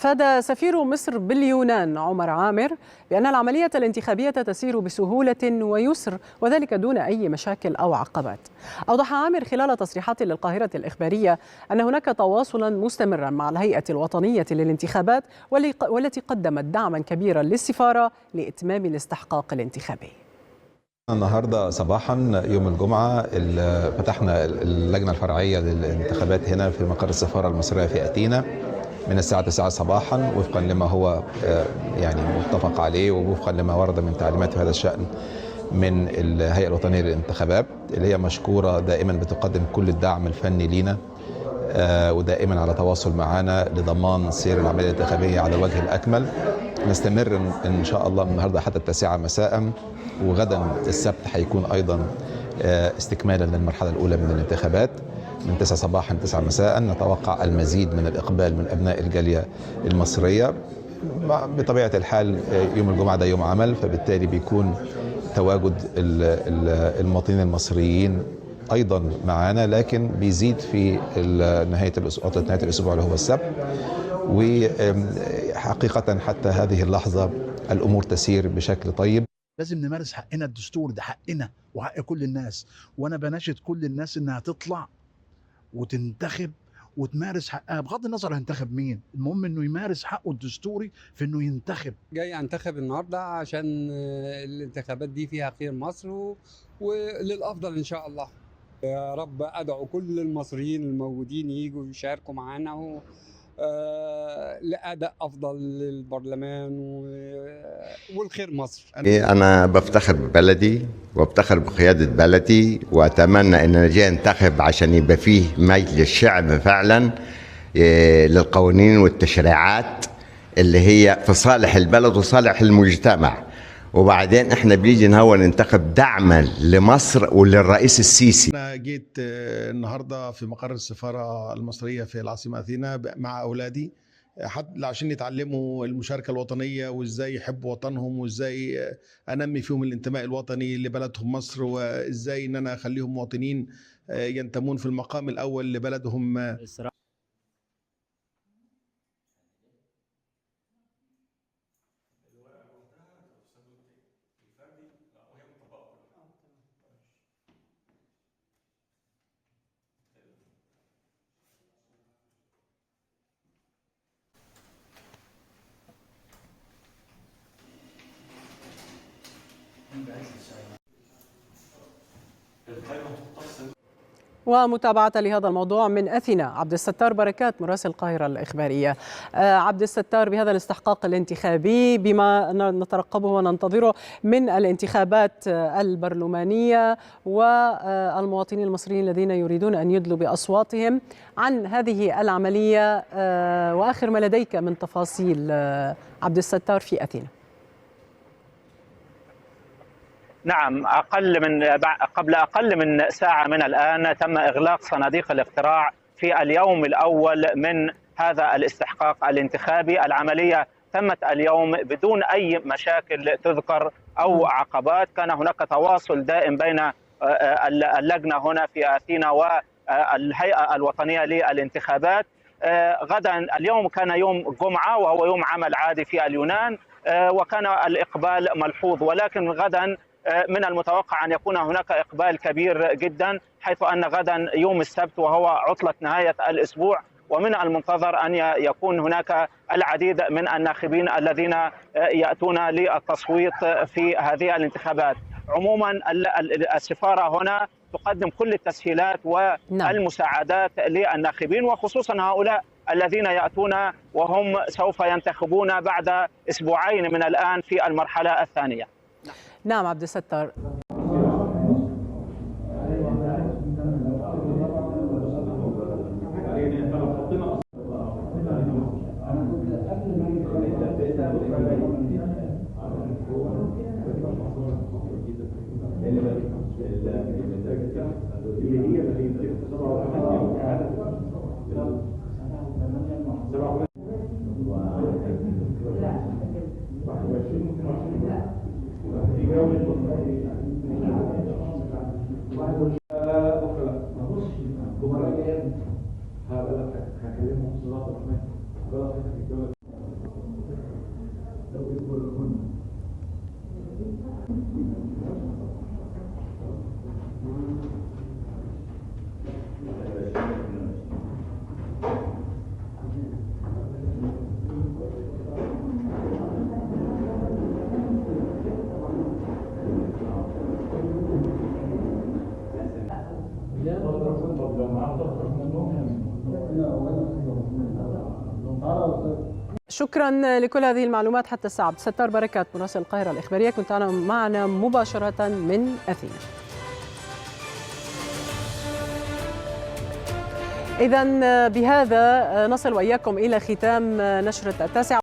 أفاد سفير مصر باليونان عمر عامر بأن العملية الانتخابية تسير بسهولة ويسر، وذلك دون أي مشاكل أو عقبات. أوضح عامر خلال تصريحات للقاهرة الإخبارية أن هناك تواصلا مستمرا مع الهيئة الوطنية للانتخابات والتي قدمت دعما كبيرا للسفارة لإتمام الاستحقاق الانتخابي. النهارده صباحا يوم الجمعة فتحنا اللجنة الفرعية للانتخابات هنا في مقر السفارة المصرية في أثينا من الساعة 9 صباحا، وفقا لما هو يعني متفق عليه ووفقا لما ورد من تعليمات في هذا الشأن من الهيئة الوطنية للانتخابات، اللي هي مشكورة دائما بتقدم كل الدعم الفني لينا ودائما على تواصل معنا لضمان سير العملية الانتخابية على الوجه الأكمل. نستمر إن شاء الله من النهارده حتى 9 مساء، وغدا السبت هيكون أيضا استكمالا للمرحلة الأولى من الانتخابات من 9 صباحا 9 مساء. نتوقع المزيد من الإقبال من أبناء الجالية المصرية. بطبيعة الحال يوم الجمعة ده يوم عمل، فبالتالي بيكون تواجد المواطنين المصريين أيضا معانا، لكن بيزيد في نهاية الأسبوع، عطلة نهاية الأسبوع اللي هو السبت. وحقيقة حتى هذه اللحظة الأمور تسير بشكل طيب. لازم نمارس حقنا الدستور، ده حقنا وحق كل الناس، وانا بناشد كل الناس انها تطلع وتنتخب وتمارس حقها بغض النظر هينتخب مين، المهم انه يمارس حقه الدستوري في انه ينتخب. جاي انتخب النهارده عشان الانتخابات دي فيها خير مصر وللافضل ان شاء الله. يا رب ادعو كل المصريين الموجودين يجوا يشاركوا معانا لاداء افضل للبرلمان والخير مصر. أنا بفتخر ببلدي وبفتخر بقيادة بلدي، وأتمنى أن أنا جاي أنتخب عشان يبقى فيه مجلس شعب فعلا للقوانين والتشريعات اللي هي في صالح البلد وصالح المجتمع. وبعدين احنا بنيجي نهو ننتخب دعما لمصر وللرئيس السيسي. أنا جيت النهارده في مقر السفارة المصرية في العاصمة أثينا مع أولادي حتى عشان يتعلموا المشاركة الوطنية وإزاي يحبوا وطنهم وإزاي أنمي فيهم الانتماء الوطني لبلدهم مصر، وإزاي إن أنا أخليهم مواطنين ينتمون في المقام الأول لبلدهم. ومتابعة لهذا الموضوع من أثينا عبد الستار بركات مراسل القاهرة الإخبارية. عبد الستار، بهذا الاستحقاق الانتخابي، بما نترقبه وننتظره من الانتخابات البرلمانية والمواطنين المصريين الذين يريدون أن يدلوا بأصواتهم عن هذه العملية، وآخر ما لديك من تفاصيل عبد الستار في أثينا. نعم، قبل أقل من ساعة من الآن تم إغلاق صناديق الاقتراع في اليوم الأول من هذا الاستحقاق الانتخابي. العملية تمت اليوم بدون أي مشاكل تذكر أو عقبات. كان هناك تواصل دائم بين اللجنة هنا في أثينا والهيئة الوطنية للانتخابات. غدا اليوم كان يوم جمعة وهو يوم عمل عادي في اليونان، وكان الإقبال ملحوظ، ولكن غدا من المتوقع أن يكون هناك إقبال كبير جدا، حيث أن غدا يوم السبت وهو عطلة نهاية الأسبوع، ومن المنتظر أن يكون هناك العديد من الناخبين الذين يأتون للتصويت في هذه الانتخابات. عموما السفارة هنا تقدم كل التسهيلات والمساعدات للناخبين، وخصوصا هؤلاء الذين يأتون وهم سوف ينتخبون بعد أسبوعين من الآن في المرحلة الثانية. نعم عبد الستار. شكرا لكل هذه المعلومات حتى الساعة. عبد الستار بركات مراسل القاهرة الإخبارية كنت معنا مباشرة من أثينا. إذا بهذا نصل وإياكم إلى ختام نشرة التاسعة.